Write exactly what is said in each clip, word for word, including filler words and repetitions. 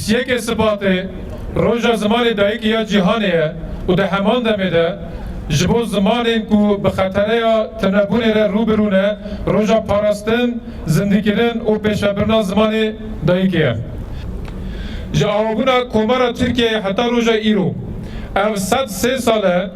Yekê Sibatê roja zimanê dayikê ya cîhanê ye û di heman demê de ji bo zimanên ku bi xetereya tunebûnê re rû bi rû ne, roja parastin, zindîkirin û pêşvebirina zimanê dayikê ye. Ji awabûna Komara Tirkiyeyê heta roja îro, ev sed sê sal e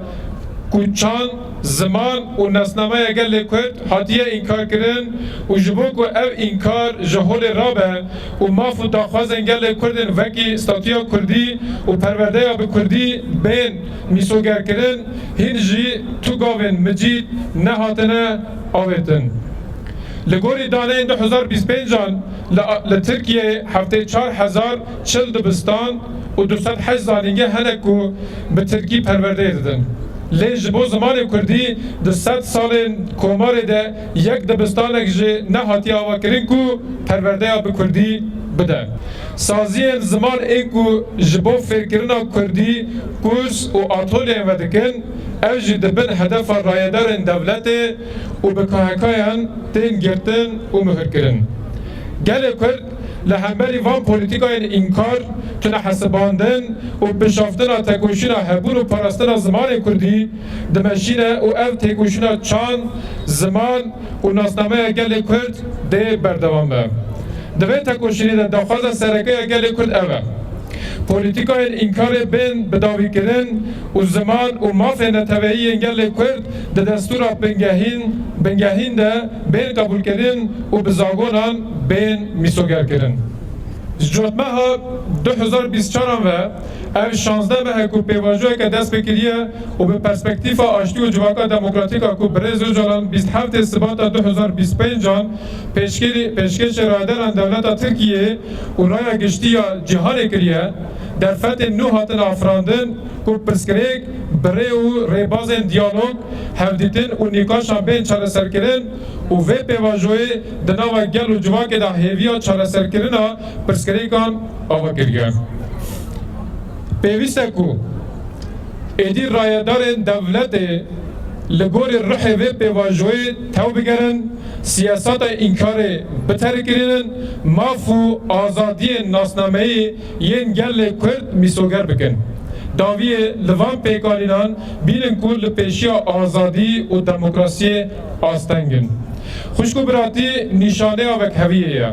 ku çand, ziman û nasnameya gelê Kurd hatiye înkarkirin û ji bo ku ev înkar ji holê rabe û maf û daxwazên gelê Kurd ên wekî statuya Kurdî û perwerdeya bi Kurdî bên mîsogerkirin, hîn jî tu gavên micîd nehatine avêtin. Li gorî daneyên du hezar bîst pêncan li, li Tirkiyeyê heftê çar hezar çil dibistan û du sed heşt zanîngeh hene ku bi tirkî perwerdeyê didin. Lê ji bo zimanê kurdî di sed salên komarê de yek dibistanek jî nehatiye avakirin ku perwerdeya bi kurdî bide. Saziyên ziman ên ku ji bo fêrkirina kurdî kurs û atolyeyên vedikin, ev jî dibin hedefa rayedarên dewletê û bi K H K'yan tên girtin û muhirkirin. Gelê Kurd li hemberî van polîtîkayên înkar, tunehesibandin û pişaftina tekoşîna hebûn û parastina zimanê kurdî dimeşîne û ev têkoşîna çand, ziman û nasnameya gelê Kurd dê berdewam be. Di vê tekoşînê de daxwaza sereke ya gelê Kurd ev e. Polîtîkayên înkarê bên bidawîkirin û ziman û mafên neteweyî yên gelê Kurd di destûra bingehîn, bingehîn de bên qebûlkirin û bi zagonan bên mîsogerkirin. Ji cotmeha du hezar bîst çaran ve ev şazdeh meh e ku pêvajoyeke dest pê kiriye û bi perspektîfa aştî û civaka demokratîk a ku birêz Ocalan bîst heftê Sibata du hezar bîst pêncan pêşkêrî-, pêşkêşê rayedaran dewleta Tirkiyeyê û raya giştî ya cîhanê kiriye, derfetên nû hatin afirandin ku pirsgirêk bi rê û rêbazên diyalog, hevdîtin û nîqaşan bên çareserkirin û vê pêvajoyê di nava gel û civakê de hêviya çareserkirina pirsgirêkan ava kiriye. Pêwîst e ku êdî rayedarên dewletê li gorî ruhê vê pêvajoyê tew bigerin, siyaseta înkarê biterikirînin, maf û azadiyên nasnameyî yên gelê Kurd mîsoger bikin. Dawiyê li van pêkanînan bînin ku li pêşiya azadî û demokrasiyê asteng in. Xwişk û biratî nîşaneya wekheviyê ye.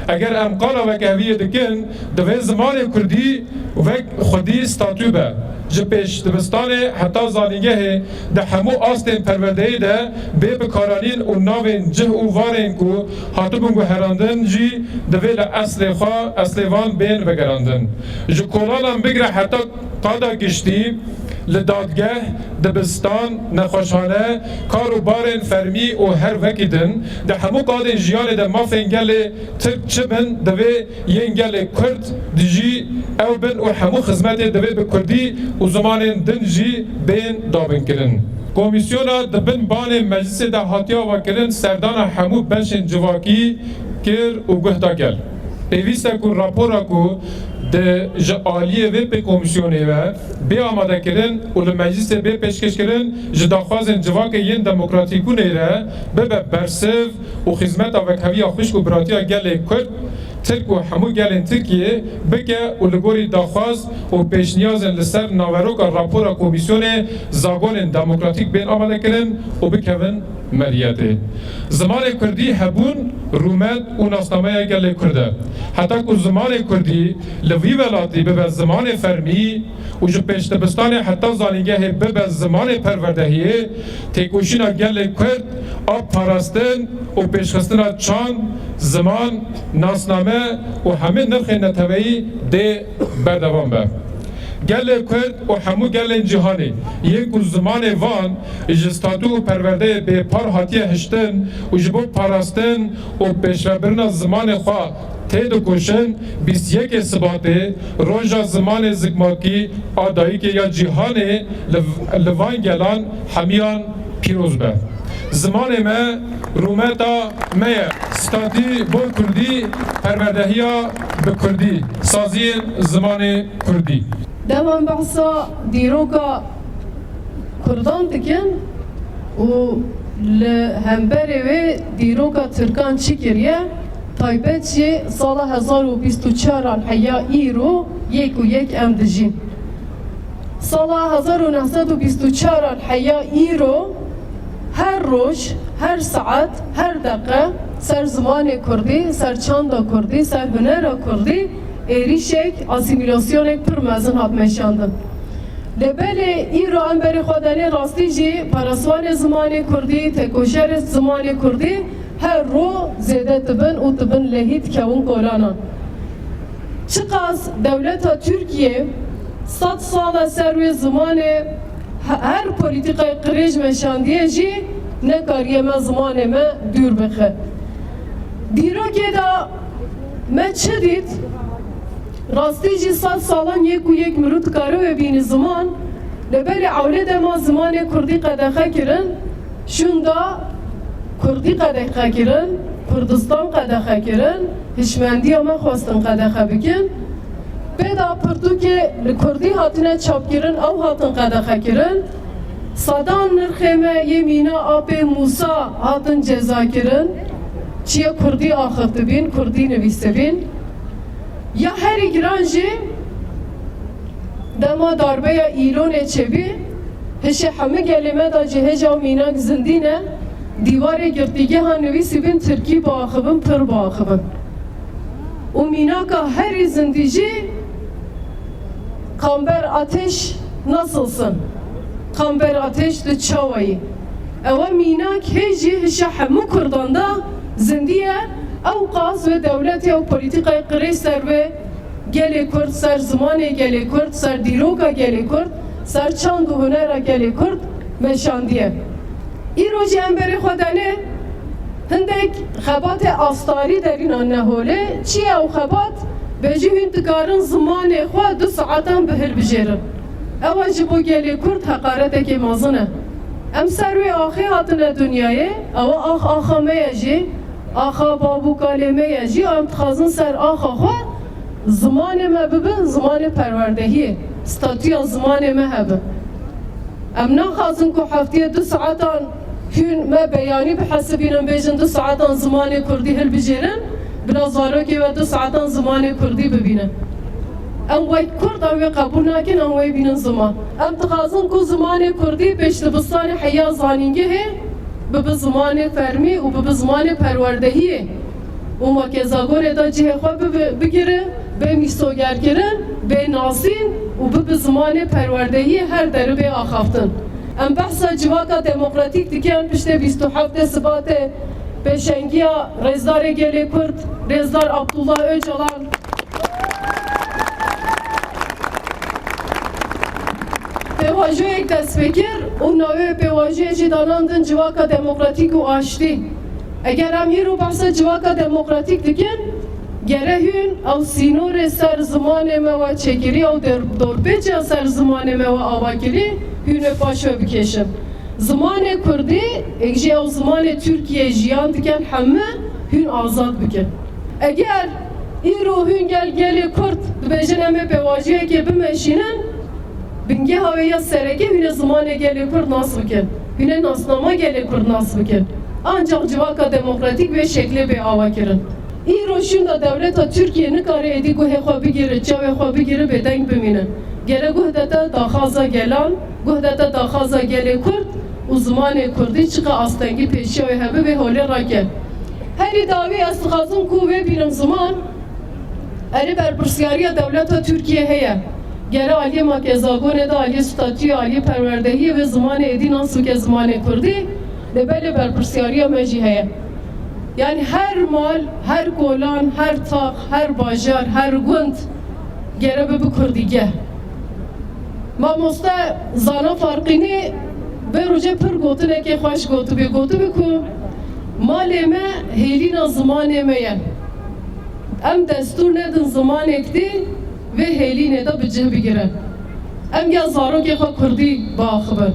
Eger em qala wekheviyê dikin, divê zimanê kurdî wek xwedî statû be. Ji pêşdibistanê heta zanîngehê di hemû astên perwerdeyê de bê bikaranîn û navên cih û varên ku hatibûn guherandin jî divê li eslê xwe, eslê van bên vegerandin. Ji kolanan bigire heta qada giştî, li dadgeh, dibistan, nexweşxane, kar û barên fermî û her wekî din, di hemû qadên jiyanê de mafên gelê Tirk çi bin, divê yên gelê Kurd dijî ew bin û hemû xizmetê divê bi Kurdî û zimanên din jî bên dabinkirin. Komîsyona di bin banê meclisê de hatiye avakirin serdana hemû beşên civakî kir û guh da gel. Pêwîst e ku rapora ku di ji aliyê vê pê komîsyonê ve bê amadekirin û li meclisê bê pêşkêşkirin, ji daxwazên civakê yên demokratîk û neyre bibe bersiv û xizmeta wekheviya xwişk û biratiya gelê Kurd, Tirk û hemû gelên Tirkiyê bike û li gorî daxwaz û pêşniyazên li ser naveroka rapora komîsyonê zagonên demokratîk bên amadekirin û bikevin meriyetê. Zimanê kurdî hebûn, rûmet û nasnameya gelê Kurd e. Heta ku zimanê kurdî li vî welatî bibe zimanê fermî û ji pêşdibistanê heta zanîngehê bibe zimanê perwerdehiyê, têkoşîna gelê Kurd a parastin û pêşxistina çand, ziman, nasname û hemî nirxên neteweyî dê berdewam be. Gelê Kurd û hemû gelên cîhanê yên ku zimanê van ji statû û perwerdeyê bêpar hatiye hiştin û ji bo parastin û pêşvebirina zimanê xwe têdikoşin, bîst yekê Sibatê, Roja Zimanê Zikmakî a Dayikê ya Cîhanê li, li van gelan hemiyan pîroz be. Zimanê me rûmeta me ye. Statî bo kurdî, perwerdehiya bi kurdî, saziyên zimanê kurdî. Dema em behsa dîroka kurdan dikin û li hemberê wê dîroka tirkan çi kiriye, Taybet jî sala hezar û bîst û çaran heya îro yek û yek em dijîn. Sala hezar û neh sed û bîst û çaran heya îro her roj, her saet, her deqe ser zimanê kurdî, ser çanda kurdî, ser hunera kurdî êrîşek, asîmîlasyonek pir mezin hat meşandin. Lê belê îro em berê xwe denê rastî jî paraswanê zimanê kurdî, têkoşerê zimanê kurdî her ro zêde dibin û dibin lehî dikewin kolanan. Çiqas dewleta Tirkiye sed sal e ser wê zimanê he-, her polîtîkayê qirêj meşandiye jî nekariye me zimanê me dûr bixe. Dîrokê de me çi dît? Rastî jî sed salan yek û yek mirû dikare wê bînî ziman, lê belê ewlê dema zimanê kurdî qedexe kirin, şûnda kurdî qedexe kirin, Kurdistan qedexe kirin, hişmendiya me xwestin qedexe bikin. Pê de pirtûkê li kurdî hatine çapkirin, ew hatin qedexe kirin. Sedan nirxê me yê mîna Apê Mûsa hatin ceza kirin. Çiye kurdî axivtibîn, kurdî nivîsibîn. Ya herî giran jî dema darbeya Îlonê çêbî, hişê hemî gelê me de jî hêja û mînak zindî ne, dîwarê girtîgeha nivîsîbîn tirkî biaxivin, pir biaxivin. Û mînaka herî zindî jî Kamber Ateş nasılsın? Kamber Ateş tu çawayî? Ew e mînak hê jî hişa hemû Kurdan de zindî ye. Ew qas wê dewletê ew polîtîkayê qirêj ser wê gelê Kurd, ser zimanê gelê Kurd, ser dîroka gelê Kurd, ser çand û hunera gelê Kurd meşandiye. Îro jî em berê xwe denê hindek xebatê astarî derînan ne holê. Çi ye ew xebat? Bêjî hûn dikarin zimanê xwe du saetan bi hilbijêrin. Ew e ji bo gelê Kurd heqaretekê mezin e. Em ser wê axê hatine dinyayê, ew e ax axa me ye jî, axa bav û kalê me ye jî, em dixwazin ser axa xwe zimanê me bibe zimanê perwerdehiyê, statûya zimanê me hebe. Em naxwazin ku heftiyê du saetan hûn me beyanî bihesibînin, bêjin du saetan zimanê kurdî hilbijêrin, bila zarokê we du saetan zimanê kurdî bibînin. Em wek kurd em wê qebûl nakin, em wê bînin ziman. Em dixwazin ku zimanê kurdî pêşdibistanê heya zanîngehê bibe zimanê fermî û bibe zimanê perwerdehiyê. Û makezagonê de cihê xwe bibe-, bigire, bê mîsogerkirin, bê nasîn û bibe zimanê perwerdehiyê her derê bê axaftin. Em behsa civaka demokratîk dikin, piştê bîst û heftê Sibatê pêşengiya Rêzdarê Gelê Kurd, Rêzdar Abdullah Ocalan, pêvajoyek dest pê kir û navê pêvajoyê jî danandin civaka demokratîk û aştî. Eger em îro behsa civaka demokratîk dikin, gere hûn ew sînorê ser zimanê me we çêkirî, ew der-, dorpêçiya ser zimanê me we ava kirî, hûn ê paş we bikêşin. Zimanê kurdî, êk jî ew zimanê Tirkiyeyê jiyan dikin, heme hûn azad bikin. Eger îro hûn gel gelê kurd dibêjin em ê pêvajoyekê bimeşînin, bingeha wê ya sereke hûn ê zimanê gelê kurd nas bikin. Hûn ê nasnama gelê kurd nas bikin. Ancaq civaka demokratîk vê şeklê bê ava kirin. Îro şûnda dewleta Tirkiye nikare êdî guhê xwe bigire, çavê xwe bigire, bêdeng bimîne. Gere guh dete daxwaza gelan, guh dete daxwaza gelê kurd û zimanê kurdî çiqa astengî pêşiya wê hebe vê holê rake. Herî dawî ez dixwazim ku vê bînim ziman, erê berpirsiyariya dewleta Tirkiye heye. Gere aliyê makezagonê de, aliyê statûyê, aliyê perwerdehiyê vê zimanê êdî nas bike zimanê kurdî, lê belê berpirsiyariya me jî heye. Yani her mal, her kolan, her tax, her bajar, her gund gere bibe kurdîgeh. Mamoste Zana Farqînî vê roje pir gotinekê xweş gotibe, gotibe ku malê me hêlîna zimanê me ye. Em destûr nedin zimanek dî vê hêlînê de bi cih bigire. Em ya zarokê xwe kurdî biaxivin.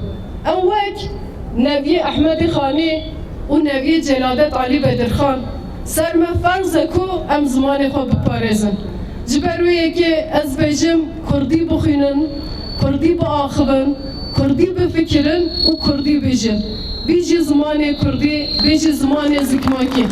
Em wek Neviyê Ehmedê Xanî û Neviyê Celadet Alî Bedirxan ser me ferz e ku em zimanê xwe biparêzin. Ji ber wê yekê ez bêjim kurdî bixwînin, kurdî biaxivin, kurdî bifikirin û kurdî bijin. Bijî zimanê kurdî, bijî zimanê zikmakî.